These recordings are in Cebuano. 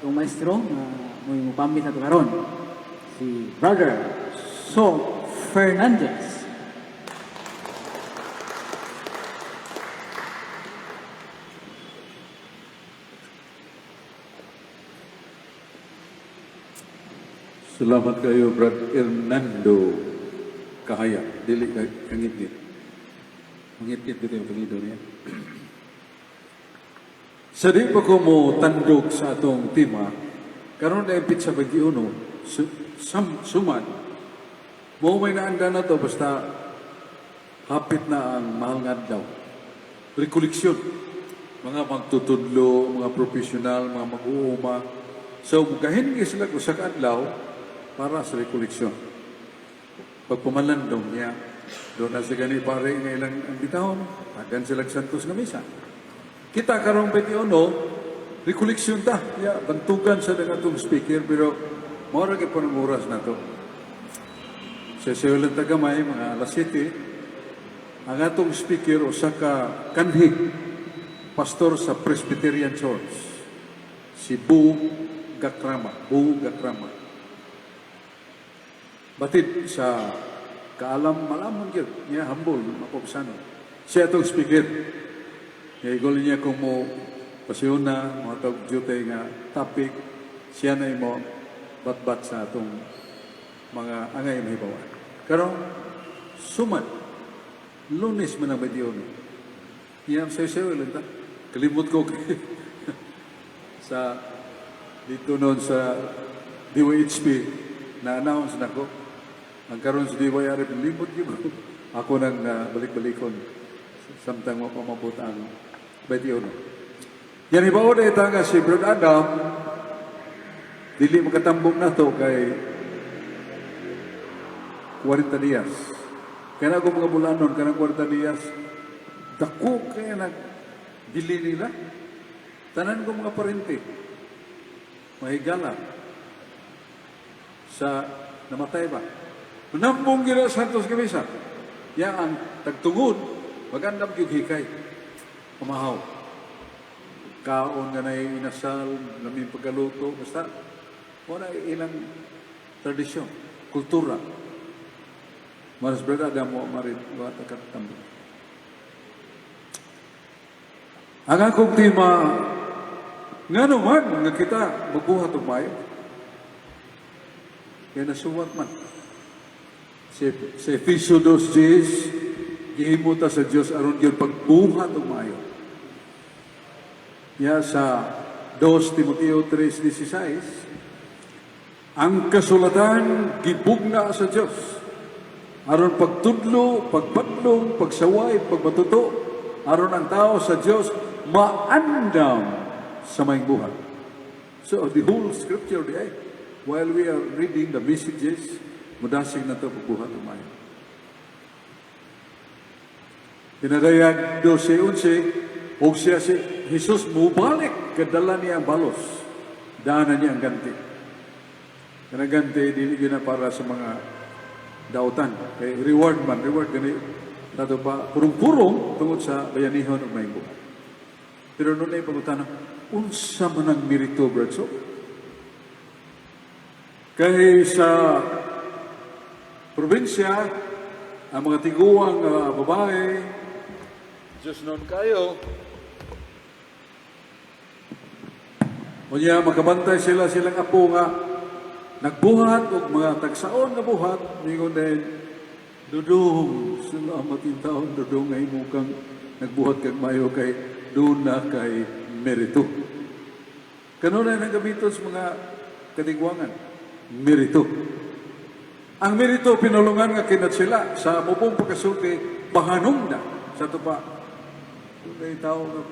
Atong maestro nga mo'y mupambit nato karon, si Brother So Fernandez. Salamat kayo, Brad Hernando Kahaya. Dili ka kangitngit. Mangitngit dito yung apelyido niya. Sa di pa ko mo tandog sa atong tema, karon na sa 21, suman, mo may naanda na to, basta hapit na ang mahal nga adlaw. Rekoleksyon. Mga magtutudlo, mga profesional, mga mag-uuma. So, mugahin sila usa ka adlaw para sa rekoleksyon. Pagpamalandong niya, doon na sa gani pare nga ilang ang bitahon, tagan sila Santos nga misa. Kita karong 21, rekoleksyon ta. Ya, bantugan sa atong speaker, pero mao ra gyud ang oras na to. Sa sayo lang ta gamay, mga alas 7, ang atong speaker usa ka kanhi, pastor sa Presbyterian Church, si Bu Gakrama. Bu Gakrama. Batid sa kaalam malamon gyud niya, humble, mapobsano. Siya atong speaker. Kaya igol niya kung mo pasyon na, mga tawag duty nga topic, siya na imo batbat sa atong mga angay mahibawan. Karon suman, Lunes man ang 21. Iyam sayo-sayo lang ta. Kalimot ko kay sa dito noon sa DYHP na-announce na ko. Ang karon sa DYRF, limot yun ko. Ako nang balik-balikon samtang mapamabot ang 21. Yan hibaon na ita nga si Brad Adam, dili makatambong na to kay 40 dias. Kaya na ako mga bulanon, kanang 40 dias, dako kaya nag dili nila. Tanan ko mga parente, mahigala sa namatay ba. Manambong gila Santos Gamisa. Ya ang tagtungod, magandam gyud hikay. Pamahaw. Kaon nga na inasal, laming pagkaluto, basta wala ilang tradisyon, kultura. Maras brother Adam mo marit wa takatambo. Ang akong tema, ngano man nga kita magbuhat og maayo. Kaya nasuwat man. Sa Efeso 2:10, gihimo ta sa Dios aron gyud pagbuhat og maayo. Ya sa 2 Timoteo 3:16, ang kasulatan gibugna sa Dios aron pagtudlo, pagpadlong, pagsaway, pagmatuto, aron ang tao sa Dios maandam sa maayong buhat. So the whole scripture di ay, while we are reading the messages, mudasig na to pagbuhat og maayo. Pinadayag 12:11, og siya si Jesus mubalik, kadala niya ang balos, dana niya ang ganti. Kanang ganti, dili gyud na para sa mga dautan. Kay reward man, reward gani nato pa purong-purong tungod sa bayanihon ug maayong buhat. Pero noon ay pangutana, unsa man ang merito, Brad So? Kay sa probinsya, ang mga tiguang babae, Diyos noon kayo, unya makabantay sila silang apo nga nagbuhat og mga tagsaon nga buhat, ningon din, Dudong, salamat yung taon, Dudong, ay mo kang nagbuhat kag mayo kay doon na kay merito. Kanunay nang gamiton sa mga katigwangan, merito. Ang merito, pinulungan nga kinat sila sa mubong pagkasulti, pahanong na sa tupa. Doon ay tao nga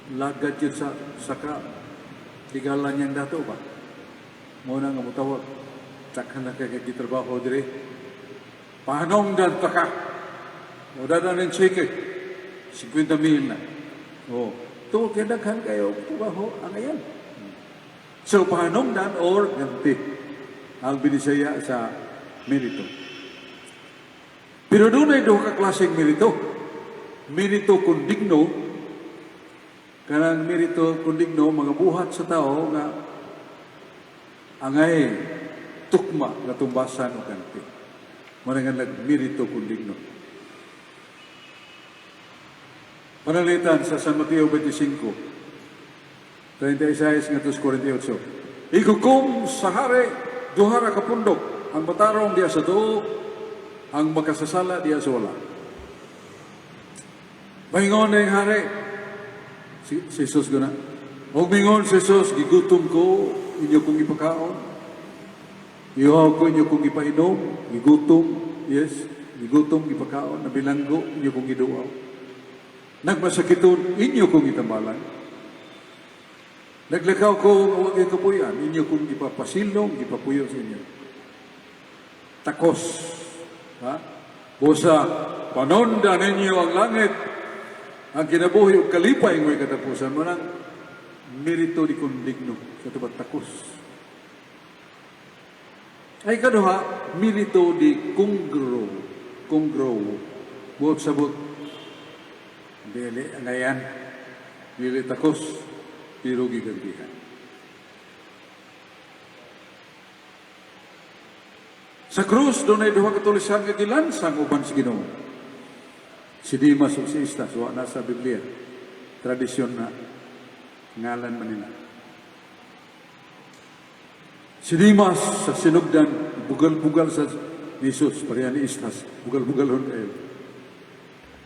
lagad yun sa saka, tigalan niyang dato ba? Muna nga mutawag, takhan na kay kagitrabaho diri. Pahanong dan ta ka. O dada ng cheque, 50,000 na. O, to kay daghan kayo trabaho ang ayan. So pahanong dan or ganti ang binisaya sa merito. Pero doon ay duha ka klaseng merito. Merito kung digno. Kanang merito condigno, mga buhat sa tao nga angay tukma nga tumbasan o ganti. Mao nga nagmerito condigno. Panalitan sa San Mateo 25, 36 ngadto 48. Igukom sa hari, duha ra ka pundok, ang matarong diya sa tuo, ang makasasala diya sa wala. Maingon na yung hari, si Jesus guna. Og mingon si Jesus, "Gigutom ko, inyo kong ipakaon. Ihaw ko, inyo kong ipainom. Gigutom, yes, gigutom, ipakaon. Nabilanggo, inyo kong giduaw. Nagmasakiton, inyo kong itambalan. Naglakaw ko, wa koy kapuyan, inyo kong ipapasilong, ipapuyo sa inyo." Takos. Ha? Busa, panonda ninyo ang langit, ang kinabuhi ug kalipay ngo'y katapusan. Mao nang merito di condigno sa tubat takos. Ay kaduha, merito di congruo. Congruo. Buot sabot. Dili, angayan. Dili takos, pero gigantihan. Sa krus, dunay duha ka tulisan nga gilansang uban sa Ginoo. Si Dimas ug si Istas, wa na sa Biblia. Tradisyon na ngalan man nila. Si Dimas sa sinugdan, bugal-bugal sa Jesus, pareha ni Istas, bugal-bugal hon kayo.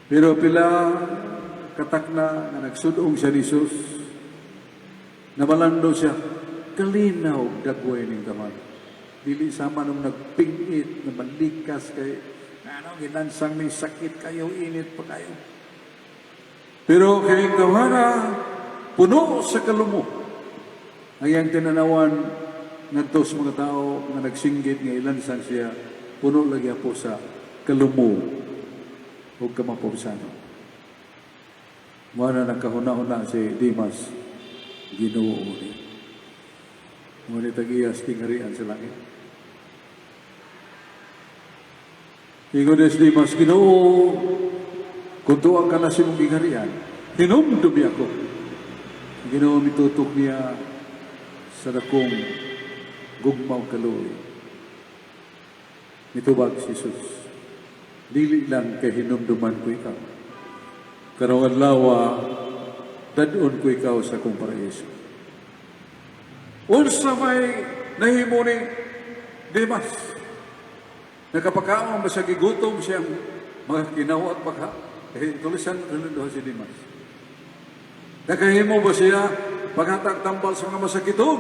Pero pila katakna nga nagsudong siya ni Jesus, namalando siya, kalinaw dagway ning taman. Dili sama nung nagpingit, na malikas kay, ano, ginansang may sakit kayo, init pa kayo. Pero kay tawhana, puno sa kalumo. Ang iyang tinanawan ngadto sa mga tao nga nagsinggit nga ilansang siya, puno lagi po sa kalumo ug kamapobsano. Mao na nagkahuna-huna si Dimas, Ginoo ni. Mao ni tag-iyas gingharian sa langit. Ingon ni Dimas, "Ginoo, kung tuwa ka na sa imong gingharian, hinumdumi ako." Ginoo mitutok niya sa dakong gugma ug kaluoy. Mitubag si Jesus, "Dili lang kay hinumduman ko ikaw. Karong adlaw, dad-on ko ikaw sa akong paraiso." Unsa may nahimo ni Dimas? Nakapakaon ba siya, gigutom siyang mga kinawat baka? Eh, tulisan na si Dimas. Nakahimo ba siya paghatag tambal sa mga masakiton?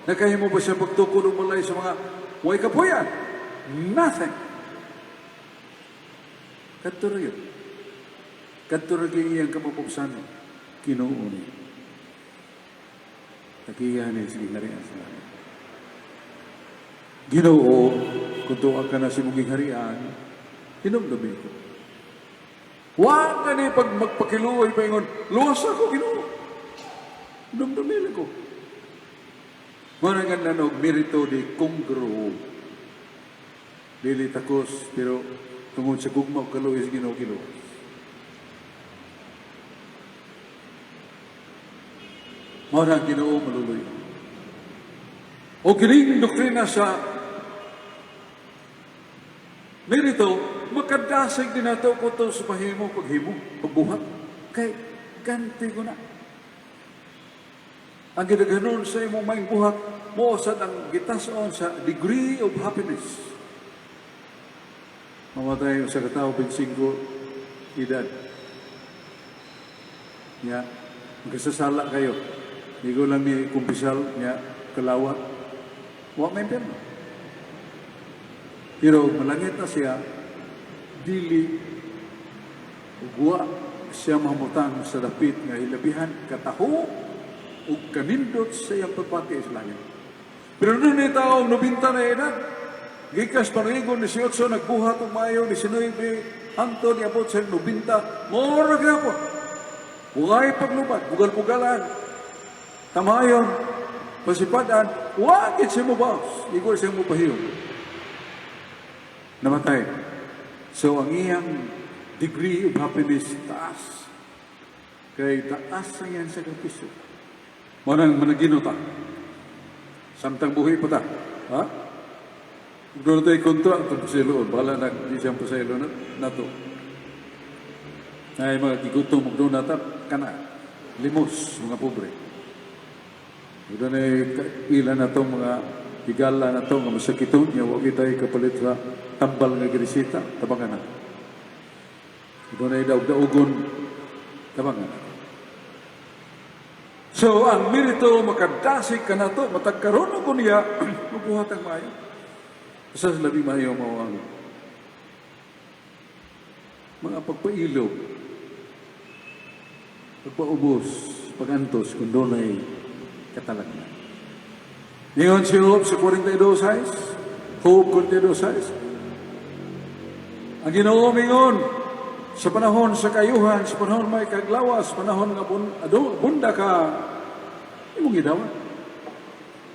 Nakahimo ba siya pagtukod og balay sa mga way kapuyan? Nothing. Kadto ra yun. Kadto ra gyud iyang kamapugsan. Ginoo ni. Tagiya ni sa gingharian sa langit. "Ginoo, kung tuwa ka na sa imong gingharian, hinumdumi ko." Wa ka ni pag magpakiluoy paingon, "Luwas ako, Ginoo. Hinumdumi ko." Mao na nga og merito di congruo. Dili takos, pero tungod sa gugma ug kaluoy sa Ginoo, giluwas. Mao na ang Ginoo maluloy. O kining doktrina sa merito, makadasig din nato ko to sa pahimo, paghimo, pagbuhat. Kay ganti ko na. Ang gidaghanon sa imong maing buhat, mo sad ang gitason sa degree of happiness. Mamatay sa katao 25 edad. Ya, magkasasala kayo. Igo lang ni kumpisal, ya, kalawat. Wa may impyerno. Pero malangit na siya, dili ugwa siya mamutang sa dapit nga hilabihan kataho ug kanindot sa iyang pagpati sa langit. Pero nun ni taong 90 na edad, gikas panigon 18, nagbuhat og maayo, 19, hangtod niabot sa 90, mora gyapon. Walay paglubad, bugal-bugalan, tamayon, pasipadan, wa gid siya mobaos, igor siya mopahiyom. Namatay. So ang iyang degree of happiness taas. Kay taas ang iyang sakripisyo. Mao nang managino ta. Samtang buhi pa ta. Ha? Doon tayo kontra itong pasaylo. Bahala na di siyang pasaylo na, nato. Ay mga gigutom og doon nata kana limos mga pobre. Doon ay ila na itong mga higala na ito nga masakiton niya wa kita kapalit sa tambal nga gireseta, tabangan na. Doon ay daog-daogon, tabangan na. So, ang merito makadasig ka na to, matag karon ko niya, mabuhat ang maayo. Sa labing maayo mao ang mga pagpailog, pagpaubos, pagantos, kung doon ay katalagman. Ngayon si Job sa 42.6, Job 42.6, ang Ginoo mingon, sa panahon sa kayuhan, sa panahon may kaglawas, panahon nga bunda ka, imong gidawat.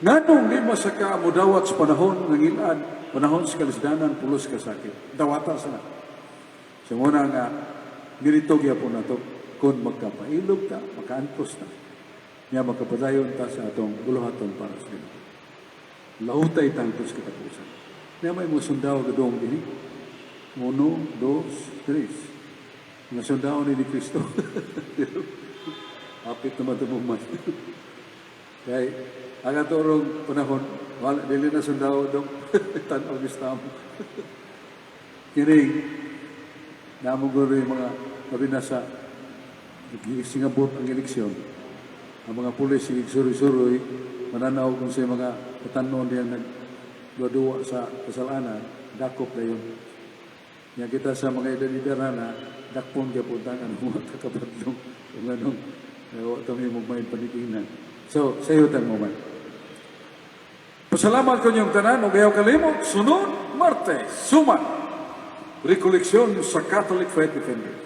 Nganong di masaka mo dawat sa panahon ng ilad, panahon sa kalisdanan, pulos ka sakit. Dawata sana. So muna nga, mirito gyapon na to, kung magkapailog ta, makaantos ta, nya magkapadayon ta sa atong buluhaton para sa Ginoo. Lahutay tangtos katapusan. Nya may mga sundao gadong dini. Uno, dos, tres. Mga sundao ni Kristo. Hapit naman tumuman. Kay, ang atorong panahon, wala, dili na sundao dong, tan-aw gistamo. Kining, namo guro yung mga, labi na sa singabot ang eleksyon. Ang mga pulis, sige suroy-suroy, mananaw kung sa mga patanon diyan nagduwa sa kasalanan, dakop na yun. Nga kita sa mga edad na, dakpon kaya punta ang mga kakabadlong kung anong wa kami magmain panikinan. So, sa iyo tang moment. Pasalamat ko niyong tanan, ug ayaw kalimot, sunod, Martes, suman, rekoleksyon sa Catholic Faith Defenders.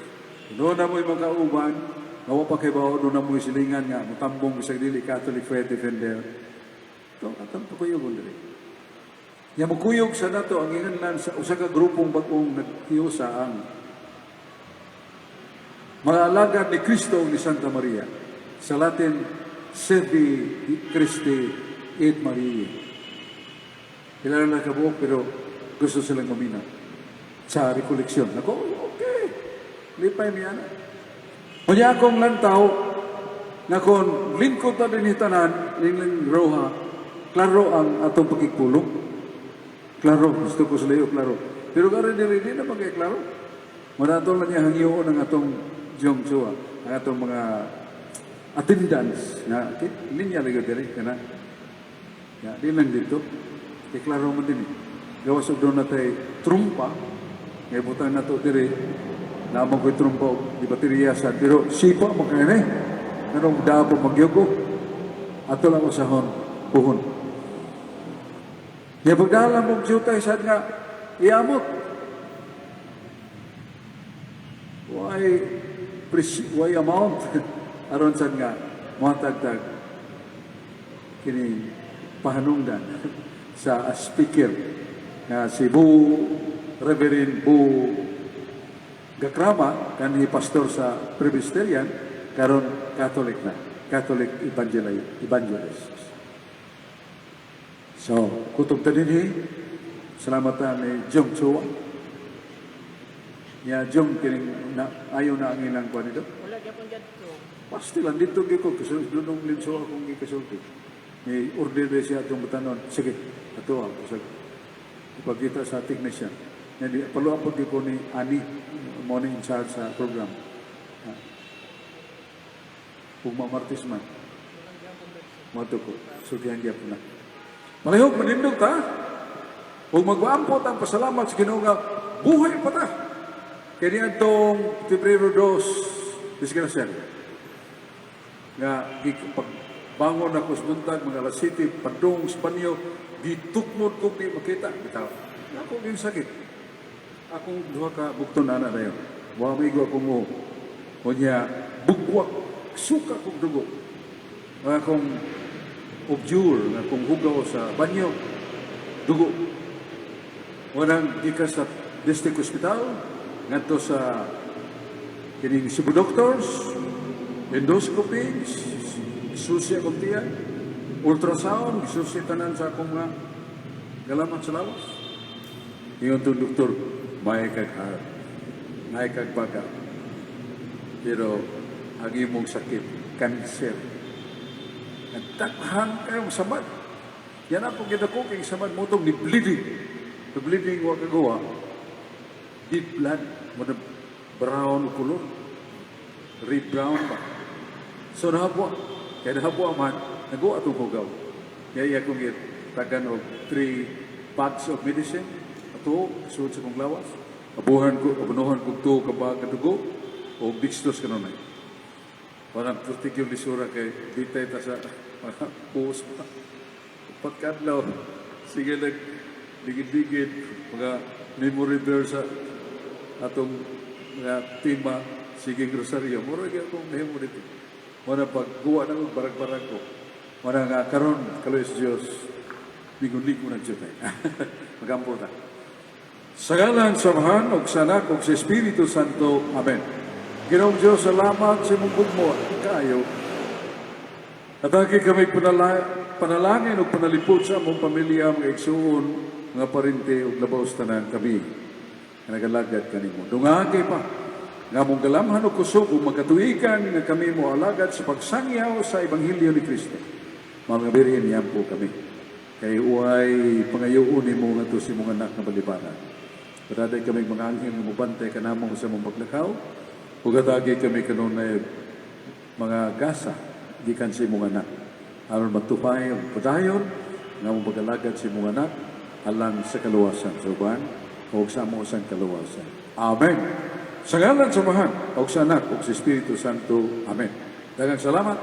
Doon na mo'y magkauban, nga pa kay bao, doon na mo'y silingan nga, mutambong bisag dili Catholic Faith Defender. Ito, atang pakuyog diri. Nya mukuyog sa nato ang inganlan sa usa ka grupong bag-ong naghiusa, ang mga alagad ni Kristo ug ni Santa Maria. Sa Latin, Servi Christi et Mariae. Kilala na kabuok pero gusto silang mamina sa rekoleksyon. Nako, okay. Lipay miya na. Unya akong lantaw, nga kung lingkod na din tanan, ning roha, klaro ang atong pakigpulong. Klaro, gusto ko sa layo, klaro. Pero karon diri di na bagay klaro. Manato lang niya hangyoon ang atong Jong Chua, ang atong mga attendance nga linya lagi diri kana. Ya, di lang dito. Kay klaro man din eh. Gawas og doon natay trumpa, ngay butang nato diri, naman ko'y trumpa og di baterya sa pero sipa mo kaya eh. Anong dapo magyugo? Ato lang usahon puhon. Ya pagdala mo jutay sad nga iamot. Why amount aron sad nga mohatag kini pahanungdan sa speaker nga si Bu Reverend Bu Gakrama, kanhi pastor sa Presbyterian, karon Catholic na, Catholic evangelist. So, kutob ta dinhi, salamat ta ni Jong Chua. Ya Jong kining na ayo na ang ilang kuan nito. Wala gyapon dyan to. Pasti lang dito gyud ko kasi dunong linso akong gikasulti. May order ba siya atong butanon. Sige, ato ako sa ipagkita sa technician. Nga di follow up gyud ko ni Ani mo ni in charge sa program. Ha. Ugma Martes man. Mo ko, sugihan gyapon na. Malihok manindog ta. Ug magwaampot ang pasalamat sa Ginoo nga buhay pa ta. Kaya niadtong Pebrero 2, disgrasya. Nga pagbangon ako sa buntag mga alas 7 padung sa banyo, gitukmod ko di makita bitaw. Ako gyud sakit. Akong duha ka bukton ana dayon. Wa maigo ako mo. Unya bugwak suka kog dugo. Ang akong obscure, nga akong hugaw sa banyo, dugo. Wanang gikan sa district hospital ngadto sa kining Cebu Doctors, Endoscopy, susi akong tiyan. Ultrasound, susi tanan sa akong mga galaman sa lawas. Ingon tong doktor, may kag heart, may kag baga. Pero ang imong sakit, cancer. Nagdaghan kayong samad. Yan ako gidako kay samad mao tong ni bleeding. The bleeding wa kagawa. Deep blood, mo na brown color. Red brown ba? So nahabwa. Kaya nahabwa man, nagawa atong hugaw. Kaya iya kong tagan og three bags of medicine. Ato, suod sa kong lawas. Abuhan ko, abunuhan ko tuo ka bag ka dugo o dextrose kanunay. Parang putik yung lisura kay bitay ta sa mga puso. Pagkadlaw, sige nag ligid-ligid, mga memory verse sa atong mga tema, sige rosaryo. Mura gyud akong nahimo dito. Muna pag guwa na ko, barag-barag ko. Muna nga karon kaluoy sa Diyos, ligon-ligon na Diyos tayo. Magampo ta. Sa ngalan sa Amahan, ug sa Anak, ug sa Espiritu Santo. Amen. Ginoong Diyos, salamat sa imong gugma kaayo. Hatagi kami panalangin ug panalipod sa among pamilya, mga igsuon, mga parente ug labaw sa tanan kami nga nagalagad kanimo. Dungagi pa nga among galamhan ug kusog ug magkatuigan nga kami mo alagad sa pagsangyaw sa ebanghelyo ni Kristo. Mga Birhen, iampo kami. Kay uway pangayoon nimo ngadto sa imong anak nga balibaran. Padaday kami mga anghel nga mobantay kanamo sa imong paglakaw. Ug hatagi kami kanunay mga gasa gikan sa imong anak. Aron matupay ug padayon nga among pagalagad sa imong anak alang sa kaluwasan sa uban ug sa amo sang kaluwasan. Amen. Sa ngalan sa Amahan, ug sa Anak, ug sa Espiritu Santo. Amen. Daghang salamat.